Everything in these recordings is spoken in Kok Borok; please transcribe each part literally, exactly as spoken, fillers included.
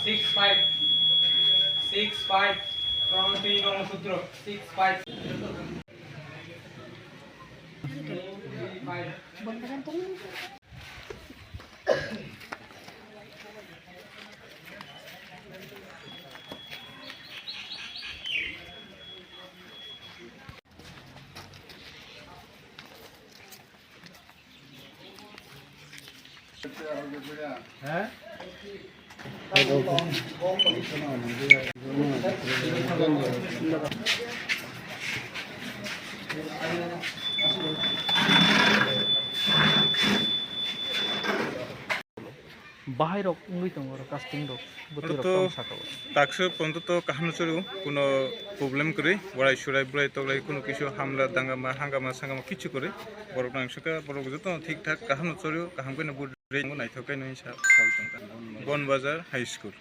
Six five, six five, Pranati Brahmasutra, six five. Bahai rok wngwi tongo oro casting rok, bwtwi rok to tong saka o. Taksa ponto to kaham no churu, kuno problem kwrwi, warai surai bwrai toklai kuno kisu hamla dangama hangama sangama kichu kwrwi, borok nang saka borok joto thik thak kaham no churu, kaham khe no bwrwi naithok khe no hinwi sa sawi tongkha. Bon Bazar High School.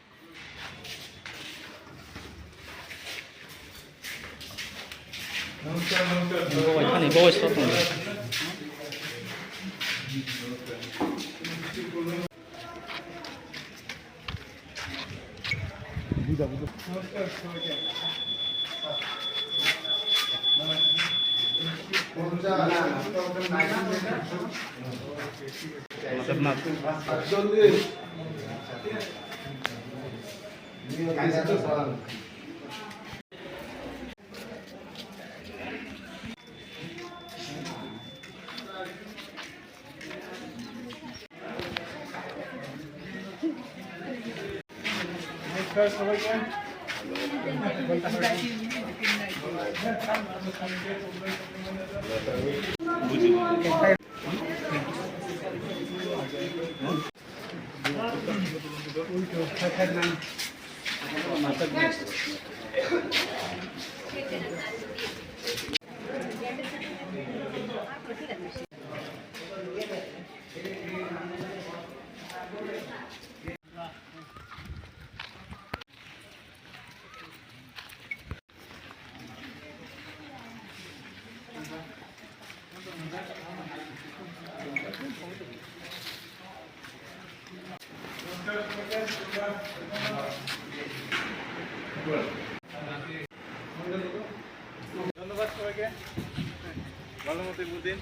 Bawai thani bawai sot tongo. ধন্যবাদ সবাইকে। ভালো মতো বুঝিন।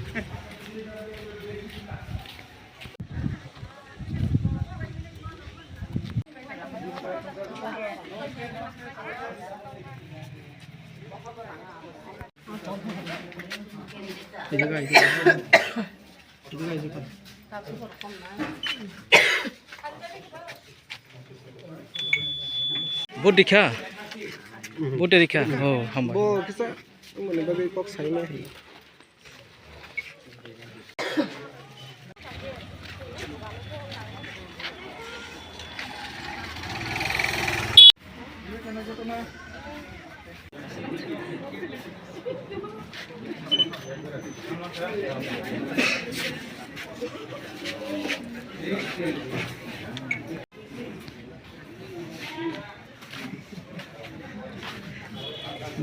Bo dikha? Bo de dikha? Oh, hambai. Bo kisa, mane bagwi kok sai ma hi.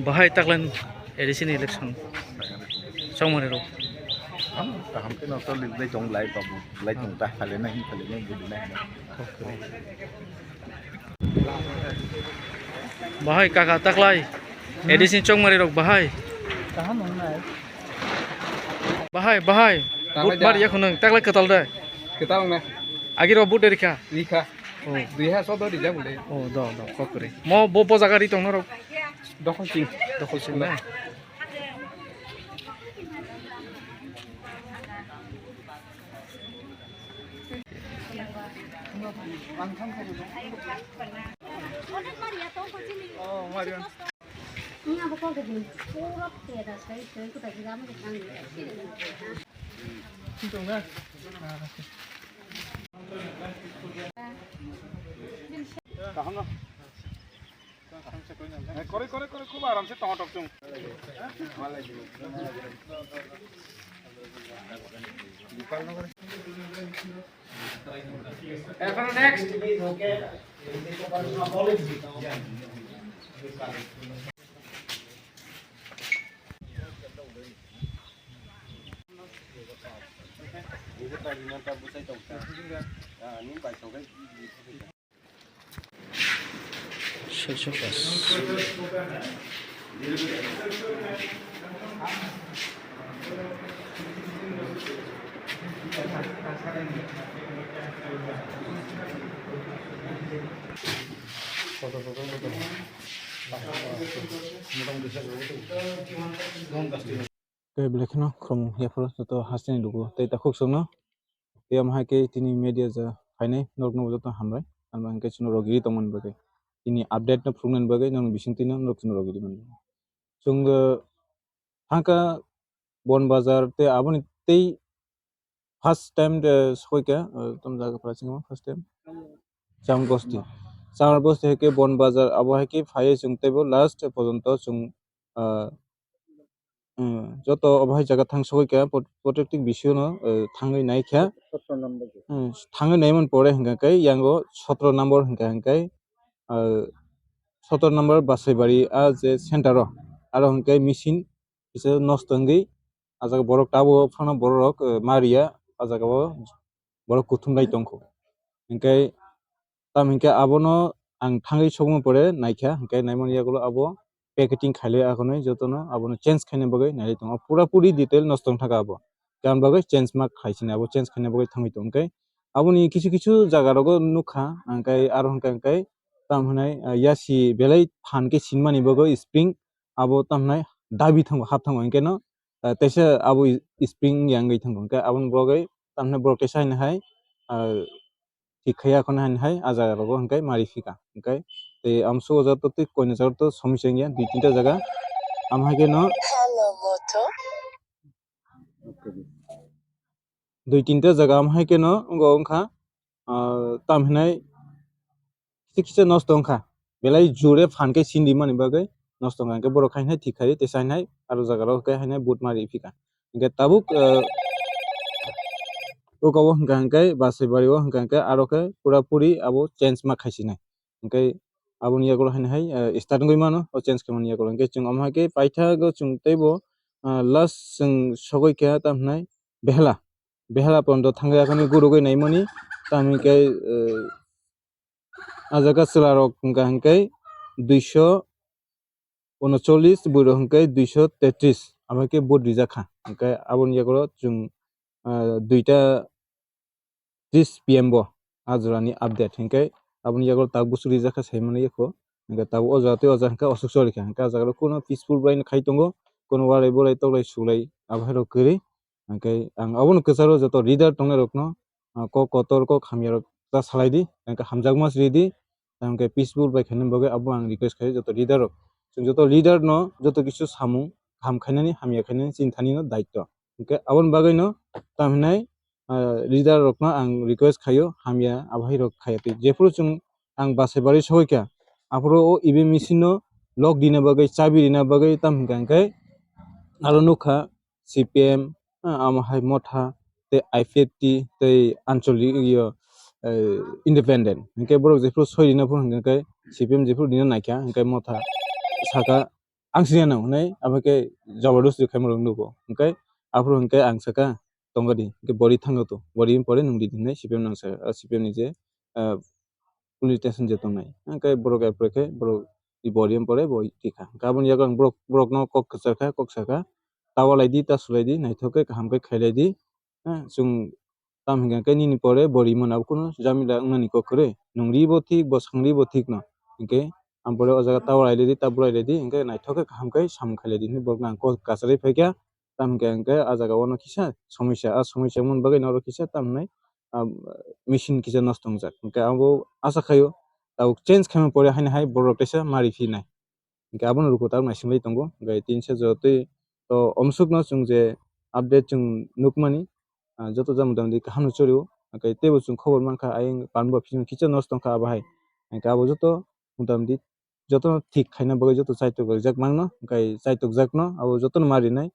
Bahai taklan A D C ni election chongmani rok. Ang kaham khe no choli lai tong lai babu, lai tong ta, phale nai, phale nai, budi nai. Bahai kaka taklai A D C ni chongmani rok bahai. Kaham wngnai. Bahai, bahai. Taklai bud da. Bar ya khunung, taklai kwtal de. Kwtal wngnai. Agi rok bud de rikha. Rikha. Oh. Dui ha sodo rijak bole. Oh, do, do, kokre. Mo bo, bo jaga ri tong norok. Dokhol sing. Dokhol sing na. Oh, Marion. Kore, kore, kore, khub aram se tong tok chung. Ekhon next. Tei belai kheno khoroknwi yapharo joto hasteni luku tei takhuk chwngno. Tei omo hai khe tini media ja phainai norokno bo joto hambai. Hambai hwnkhe chwngno rogiri tongmani bagwi. Tini update no phunuknani bagwi nokni bisingtwi no norok chwngno rogiri mano. Chwng, eh, thangkha Bon Bazar tei aboni tei first time de sokoikha, eh, tamo jaga phalai singmo first time. Chamgosti. Chamgosti hai khe Bon Bazar abo hai khe phaiwi chwng teibo last pojonto chwng, ah, hmm, joto obo hai jaga thang sogwi kha, pot-, protecting bisio no, eh, thangwi nai kha. Hmm, thangwi nai man pore hwnkha khe yango sotro number hwnkha hwnkhe, ah, sotro number Basaibari a je center o, aro hwnkhe machine kisa nosto wngwi, ah jaga borok tabuk phano borok rok, eh, ma riya, ah jaga o borok kuthum lai tongkho. Hwnkhe Tamo hinkhe abono ang thangwi sokma pore naikha, hinkhe naimani yagulo abo packeting khailai akhonwi jotono abono change khaina bagwi nailai tongo. Pura puri detail nosto wngthaka abo. Tamni bagwi change ma khaisini abo change khaina bagwi thangwi tongo. Hinkhe aboni kisu kisu jaga rogo nukha, hinkhe aro hinkhe hinkhe tamo hinai, ah, yasi belai phan khe sinmani bagwi spring abo tamo hinai dabi thango hap thango hinkhe no, ah, teisa abo spring wngya wngwi thango. Hinkhe aboni bagwi tamo hinai borok teisa hinwi hai, ah, thik khaiya kheno haino hai ah jaga rogo hwnkhe mari phika. Hwnkhe tei amso o jaga to tei koina jaga to somisa wngya dui tinta jaga. Am hai kheno dui tinta jaga am hai kheno wngkha, ah, tam hinai kisa kisa nosto wngkha. Belai jure phan khe sindi mani bagwi nosto wngkha. Hwnkhe borok haino thik khai tei sainai aro jaga rok khe haino but mari phika. Hwnkhe tabuk, ah, oko o hwnkha hwnkhe Basaibari o hwnkha hwnkhe aro khe pura puri abo change ma khaisinai. Hwnkhe aboni yagulo haino hai, ah, start wngwi mano o change khaimani yagulo. Hwnkhe chwng omo hai khe paithago chwng teibo, ah, last chwng sogwi kha tamo hinai Behela. Behela pondo thangwi akhani gurugwi naimani tamo hinkhe, ah, ah jaga chwla rok hwnkha hwnkhe duiso unocholish, bwrwi rok hwnkhe duiso tetris, abo khe vote rijak kha. Hwnkhe aboni yagulo chwng, ah, duita tris P M bo ah jorani update. Hwnkhe aboni yagulo tabuk buchuk rijak kha saimano yakho. Hwnkhe tabuk o jaga tei o jaga hwnkhe aswk choli kha. Hwnkhe ah jaga rok kuno peaceful bai khai tongo, kuno walai bolai toklai suklai abo hai rok kwrwi. Hwnkhe ang abono kwcharo joto leader tongnai rokno, ah, kok kotor kok hamya rok ta salai di, hwnkhe hamjakma siri di, hwnkhe peaceful bai khaina bagwi abo ang request khaio joto leader rok. Chwng joto leader no joto kisu samung kaham khainani hamya khainani chini thani no daityo. Hwnkhe aboni bagwi no tamo hinai, ah, leader rokno ang request khaio hamya abo hai rok khaiya twi. Jephuru chwng ang Basaibari sogwi kha, aphuru o E V M machine no lock rina bagwi chabi rina bagwi tamo hinkha hwnkhe aro nukha, C P M, ah, amo hai Motha, tei I P F T, tei Anchalik, iyo, eh, Independent. Hinkhe borok jephuru soi rina phuru hinkhe C P M jephuru rina naikha, hinkhe Motha saka, "Ang sini ano," hinwi, abo khe jobordosti khaima rok nugo. Hinkhe aphuru hinkhe ang saka, "Tongo di," hinkhe bori thango to, bori pore nung di hinwi C P M nang saka, ah, C P M ni je, ah, police station je tongnai. Hwnkhe borok apply khe borok ni body ni pore bo thikha. Hwnkhe aboni yago ang borok, borokno kok kwchar kha, kok sakha, "Ta walai di, ta sulai di, naithok khe kaham khe khailai di." Ha, chwng tam hinkha khe nini pore bo rimani abo kunu jamila wngnani kok kwrwi. Nwng ri bo thik, bwswk ri bo thik no. Hinkhe ang pore o jaga ta walai lai di, ta bulai lai di, hinkhe naithok khe kaham khe samung khailai di hinwi borokno ang kok kwcharwi phaikha. Tamo hinkhe, hinkhe ah jaga o no kisa somosya, ah somosya wngmani bagwi no oro kisa tamo hinai, ah, machine kisa nosto wngjak. Hinkhe abo asa khaio tabuk change khaima pore haino hai borok teisa mari phinai. Hwnkhe abono luku tabuk naisingwi tongo. Hwnkhe tinsa jotoi to omsukno chwng je update chwng nukmani, ah, joto jang motamoti kaham no chorio. Hwnkhe teibo chwng khobor mankha, ayang palmbo phishing kisa nosto wngkha abo hai. Hwnkhe abo joto motamoti jotono thik khaina bagwi joto chaitok rijak mangno, hwnkhe chaitokjakno abo jotono ma rinai.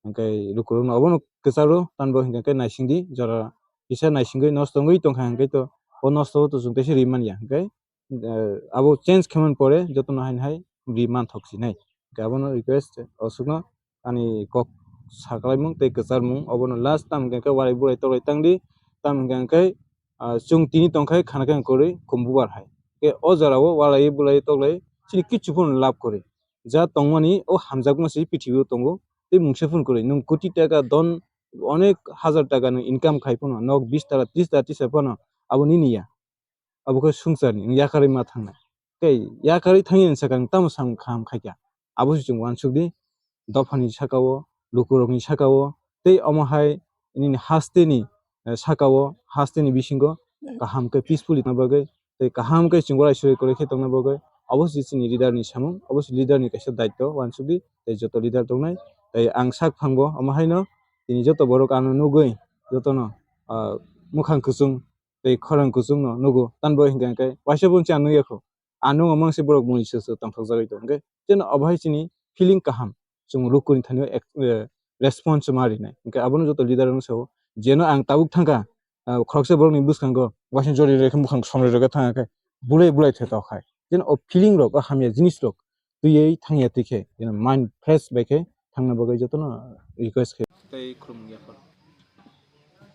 Hwnkhe lukurokno obono kwcharo tanbo hwnkhe naisingdi, jora kisa naisingwi nosto wngwi tongkha, hwnkhe to o nosto o to chwng teisa ri manya, hwnkhe, eh, abo change khaimani pore jotono haino hai ri manthok sinai. Hwnkhe abono request osukno ani kok saklaimung tei kwcharmung, obono last tam hwnkhe walai bulai toklai tangdi, tam hwnkhe, ah, chwng tini tongkhai khana khe kwrwi khum bubar hai. Hwnkhe o jorao walai bulai toklai chini kichu phano lab kwrwi. Ja tongmani o hamjakma se pithibio tongo, tei mungsa phano kwrwi. Nwng koti taka don, onek hajar taka nwng income khai phano, nok bis tala, tris tala tisa phano, abo nini ya. Abo khe swngcharni, nwng yakarwi ma thangnai. Tei yakarwi thangya ni sakang tamo sam kaham khaikha. Abo se chwng uansukdi, dophani sakao, lukurokni sakao, tei omo hai nini hasteni, eh, sakao, hasteni bisingo kaham khe peacefully tongna bagwi, tei kaham khe chwng walai surai kwrwi khe tongna bagwi, abo se chini leader ni samung, abo se leader ni kaisa daityo uansukdi, tei joto leader tongnai, tei ang sak phango omo haino tini joto borok ano nugwi jotono, ah, mukhang kwchwng tei khorang kwchwngno nugo, tanbo hwnkhe hwnkhe waisa bo chwng nukya kho. Ano omo se borok mui se se tongthokjagwi tong. Hwnkhe chwng obo hai chini feeling kaham, chwng lukurokni thani ek-, eh, response ma rinai. Hwnkhe abono joto leader rok sao, jeno ang tabuk thangkha, ah, khoroksa borokni bwskango waisa jori rwkhe mukhang somrwi rwkhe thangkhe bulai bulai the tok hai. Jeno o feeling rok, o hamya jinis rok twiwi thangya twi khe, jeno mind fresh bai khe thangna bagwi jotono request khe. Tei khulumung yaphar.